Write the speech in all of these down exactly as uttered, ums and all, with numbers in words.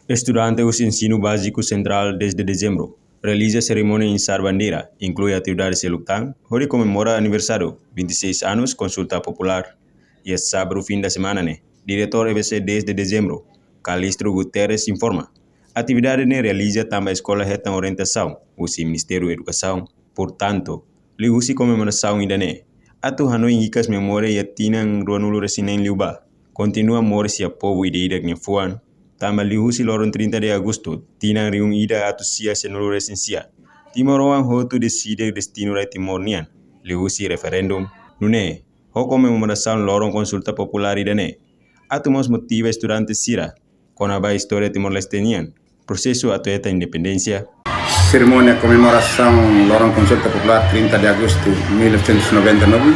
Estudante husi Ensinu Báziku Sentrál dez de Dezembru realiza serimónia izar bandeira, inklui atividade seluk tan, hodi komemora aniversáriu vinte e seis anos Konsulta Populár. Iha sábadu fin da semana ne'e, Diretór E B C dez de Dezembru, Calixto Guterres, informa, atividade ne'e realiza tanba eskola hetan orientasaun husi Ministériu Edukasaun. Portantu, liuhusi komemorasaun ida-ne'e, atu hanoin hikas memória iha tinan ruanulu-resin-neen liubá, kontinua moris iha povu ida-idak nia fuan, tanba liuhusi loron trinta de agostu, tinan rihun ida atus sia sianulu-resin-sia, timoroan hotu deside destinu rai Timor nian, liuhusi referendum. Nune'e, ho komemorasaun loron konsulta populár ida-ne'e, atu mós motiva estudante sira kona-ba istória Timor-Leste nian, prosesu atu hetan independénsia. Serimónia komemorasaun loron Konsulta Populár trinta de Agostu mil novecentos e noventa e nove,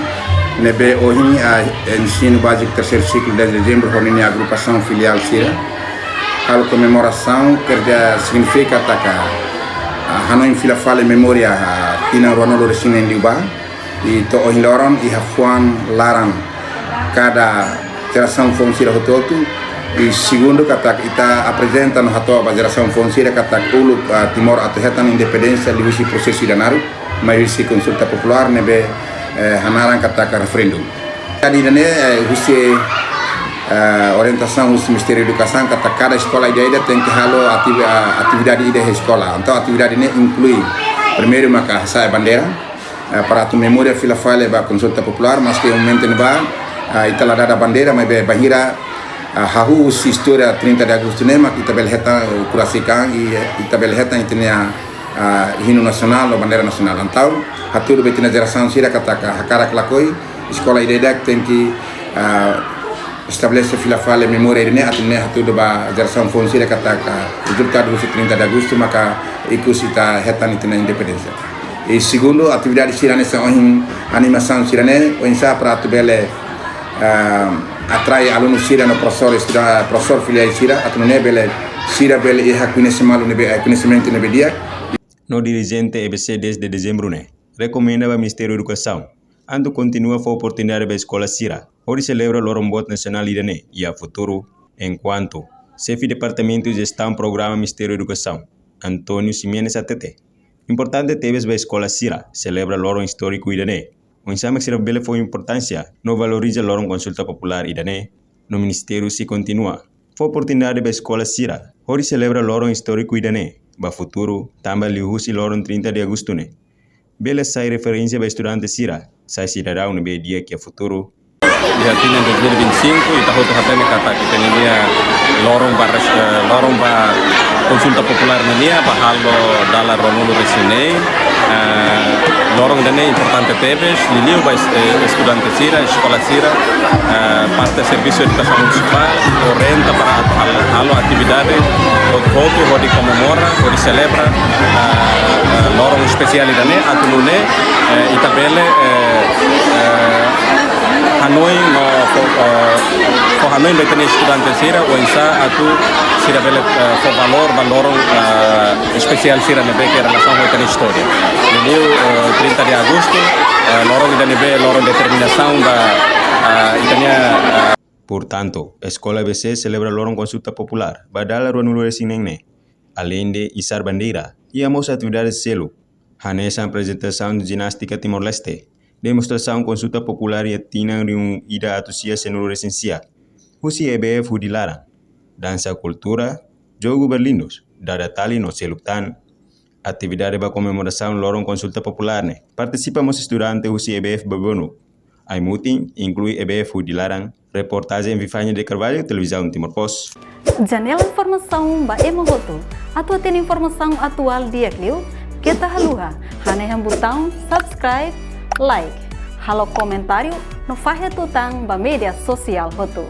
ne'ebé ohin, ah, Ensinu Báziku Terseiru Siklu dez de Dezembru ho ninia agrupasaun filiál sira halo komemorasaun, kerja signifika katak, ah, hanoin fila fali memória, ah, tinan ruanulu-resin-neen liubá, i to'o ohin loron iha fuan laran kada jerasaun foun sira hotu-hotu. I segundu katak ita aprezenta no hato'o ba jerasaun foun sira katak uluk, ah, Timor atu hetan independénsia liuhusi prosesu ida naruk, mai husi konsulta populár ne'ebé, eh, hanaran katak referendum. Jadi ida-ne'e, eh, husi, eh, orientasaun husi Ministériu Edukasaun katak kada eskola ida-idak tenke halo ativi-, ah, atividade ida iha eskola. Entaun atividade ne'e inklui primeiru maka hasa'e bandeira, eh, para atu memória fila fali ba konsulta populár, maske momentu ne'ebá, ah, ita la dada bandeira, maibé bainhira, ah, hahú husi istória trinta de agostu ne'e, mak ita bele hetan, eh, ukun rasik an, i, eh, ita bele hetan ita-nia, ah, hinu nasionál no bandeira nasionál. Entaun, hatudu ba ita-nia jerasaun sira katak hakarak lakohi, eskola ida-idak tenke, ah, estabelese fila fali memória ida-ne'e, atu nune'e hatudu ba jerasaun foun sira katak rezultadu husi trinta de agostu maka ikus ita hetan ita-nia independénsia. I segundu, atividade sira hanesan ohin animasaun sira-ne'e, oinsá para atu bele, ah, atrai alunu sira no profesór, estuda-, profesór filiál sira, atu nune'e bele, sira bele iha koñesimentu ne'ebé, eh, koñesimentu ne'ebé di'ak. No dirijente E B C dez de Dezembru ne'e rekomenda ba Ministériu Edukasaun atu kontinua fó oportunidade ba eskola sira hodi selebra loron boot nasionál ida-ne'e iha futuru, enkuantu Xefe Departamentu Jestaun Programa Ministériu Edukasaun, António Ximenes, hatete, importante tebes ba eskola sira selebra loron istóriku ida-ne'e, oinsá mak sira bele fó importánsia no valoriza loron konsulta populár ida-ne'e, no ministériu sei kontinua fó oportunidade ba eskola sira hodi selebra loron istóriku ida-ne'e ba futuru, tanba liuhusi loron trinta de agostu ne'e bele sai referénsia ba estudante sira sai sidadaun ne'ebé di'ak iha futuru. Iha tinan dois mil e vinte e cinco, ita hotu hatene katak ita-nia loron ba res-, eh, loron ba konsulta populár nian ba halo dala ruanulu-resin-neen. Eh, loron ida-ne'e importante tebes, liuliu ba es-, eh, estudante sira, eskola sira, eh, parte servisu edukasaun munisipál orienta para hal-, halo atividade hotu-hotu hodi komemora, hodi selebra, eh, eh, loron espesiál ida-ne'e, atu nune'e, eh, ita bele, eh, eh, hanoin no fó, eh, fó hanoin ba ita-nia estudante sira, oinsá atu sira bele, eh, fó valór ba loron, eh, espesiál sira ne'ebé ke relasaun ho ita-nia istória. Liuliu, eh, trinta de agostu, eh, loron ida ne'ebé loron determinasaun ba, eh, ita-nia, eh, Portantu, eskola E B C selebra loron konsulta populár ba dala ruanulu-resin-neen ne'e, aleinde izar bandeira, iha mós atividade seluk, hanesan aprezentasaun jinástika Timor-Leste, demonstrasaun konsulta populár iha tinan rihun ida atus sia sianulu-resin-sia husi E B F hudi laran, dansa kultura, jogu berlindus, dada tali no seluk tan. Atividade ba komemorasaun loron konsulta populár ne'e partisipa mós estudante husi E B F Bebonu, Aimutin, inklui E B F hudi laran. Reportajen Vivania de Carvalho, Televizaun Timor Post. Janela informasaun ba ema hotu. Atu hatene informasaun atuál di'ak liu, keta haluha hanehan butaun subscribe, like, halo komentáriu no fahe tutan ba média sosiál hotu.